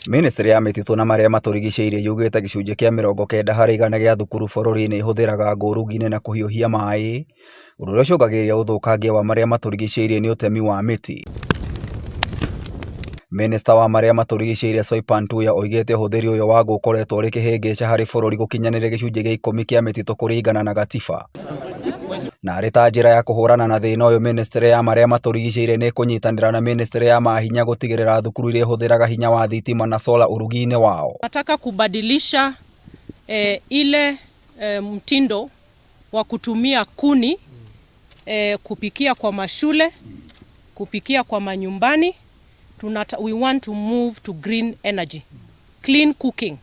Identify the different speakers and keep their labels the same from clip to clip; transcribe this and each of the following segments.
Speaker 1: Ministry ya mĩtitũ na marĩa matũrigicĩirie yugĩte gĩcunjĩ kĩa 90% gĩa thukuru bũrũri-inĩ ihũthĩraga ngũ ũrugi-inĩ na kũhiũhia maĩ, ũndũ ũrĩa ũcũngagĩrĩria ũthũkangia wa marĩa matũrigicĩirie nĩ ũtemi wa mĩtĩ. Minista wa marĩa matũrigicĩirie Soipan Tuya oigĩte ũhũthĩri ũyũ wa ngũ ũkoretwo ũrĩ kĩhĩngĩca harĩ bũrũri gũkinyanĩria gĩcunjĩ gĩa 10 kĩa mĩtitũ kũringana na gatiba. Na arĩ ta njĩra ya kũhũrana na thĩna ũyũ ministry ya marĩa matũrigicĩirie nĩ ĩkũnyitanĩra na ministry ya mahinya gũtigĩrĩra thukuru iria ihũthĩraga hinya wa thitima na sola ũrugi-inĩ wao.
Speaker 2: Nataka kubadilisha ile mtindo wa kutumia kuni kupikia kwa mashule, kupikia kwa manyumbani. We want to move to green energy, clean cooking.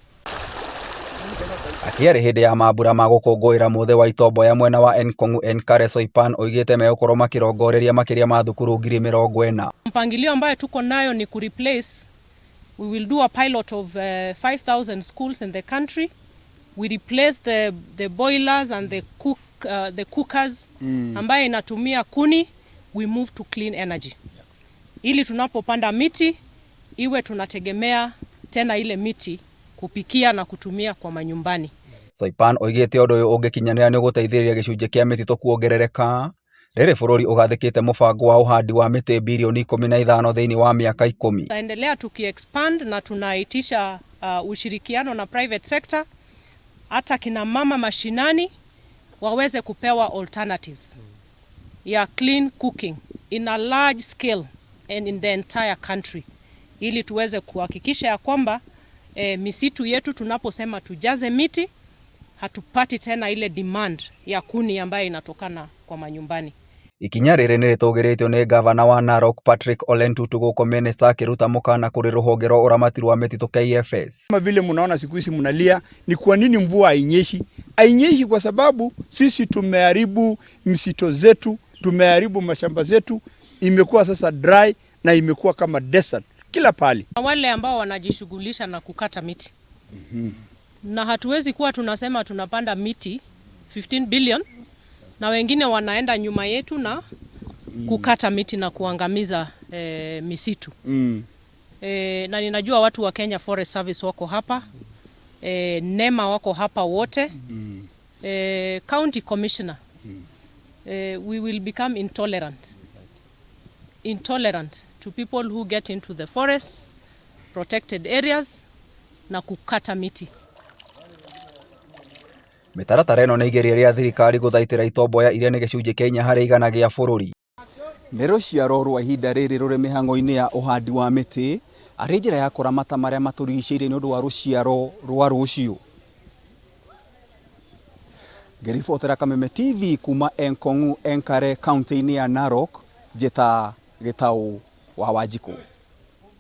Speaker 1: Akĩarĩ hĩndĩ ya mambura ma gũkũngũĩra mũthĩ wa itomboya mwena wa Enkong'u Enkare Soipan oigĩte megũkorwo makĩrongoreria makĩria ma thukuru 40,000.
Speaker 2: Mpangilio ambayo tuko nayo ni kureplace, we will do a pilot of 5,000 schools in the country. We replace the boilers and the cookers ambayo inatumia kuni, we move to clean energy. Ili tunapopanda miti iwe tunategemea tena ile miti kupikia na kutumia kwa manyumbani.
Speaker 1: Soipan oigĩte ũndũ ũyũ ũngĩkinyanĩra nĩ ũgũteithĩrĩria gĩcunjĩ kĩa mĩtitũ kuongerereka rĩrĩ bũrũri ũgathĩkĩte mũbango wa ũhandi wa mĩtĩ bilioni 15 thĩinĩ wa mĩaka 10.
Speaker 2: Tutaendelea tukiexpand na tunaitisha ushirikiano na private sector, hata kina mama mashinani waweze kupewa alternatives ya clean cooking in a large scale and in the entire country, ili tuweze kuhakikisha ya kwamba misitu yetu tunaposema tujaze miti hatupati tena ile demand ya kuni ambayo inatokana kwa manyumbani.
Speaker 1: Ikinya rĩrĩ nĩ rĩtũgĩrĩtio nĩ ngavana wa Narok Patrick Ole Ntutu gũkũ minista akĩruta mũkana kũrĩ rũhonge rwa ũramati rwa mĩtitũ KFS.
Speaker 3: Kama vile mnaona siku hizi mnalia ni kwa nini mvua hainyeshi? Hainyeshi kwa sababu sisi tumeharibu misitu zetu, tumeharibu mashamba zetu, imekuwa sasa dry na imekuwa kama desert kila pahali.
Speaker 2: Wale ambao wanajishughulisha na kukata miti. Na hatuwezi kuwa tunasema tunapanda miti 15 billion na wengine wanaenda nyuma yetu na kukata miti na kuangamiza misitu. Na ninajua watu wa Kenya Forest Service wako hapa, NEMA wako hapa wote. County Commissioner, we will become intolerant. Intolerant to people who get into the forests, protected areas na kukata miti.
Speaker 1: Mĩtaratara ĩno nĩ igeria rĩa thirikari gũthaitĩra itomboya iria nĩ gĩcunjĩ kĩa 4% gĩa bũrũri. Nĩ rũciaro rwa ihinda rĩrĩ rũrĩ mĩhang'o-inĩ ya ũhandi wa mĩtĩ arĩ njĩra ya kũramata marĩa matũrigicĩirie nĩ ũndũ wa rũciaro rwa rũciũ. Ngĩribotera Kameme TV kuma Enkong'u Enkare kaunti-inĩ ya Narok, njĩta Gĩtaũ wa Wanjikũ.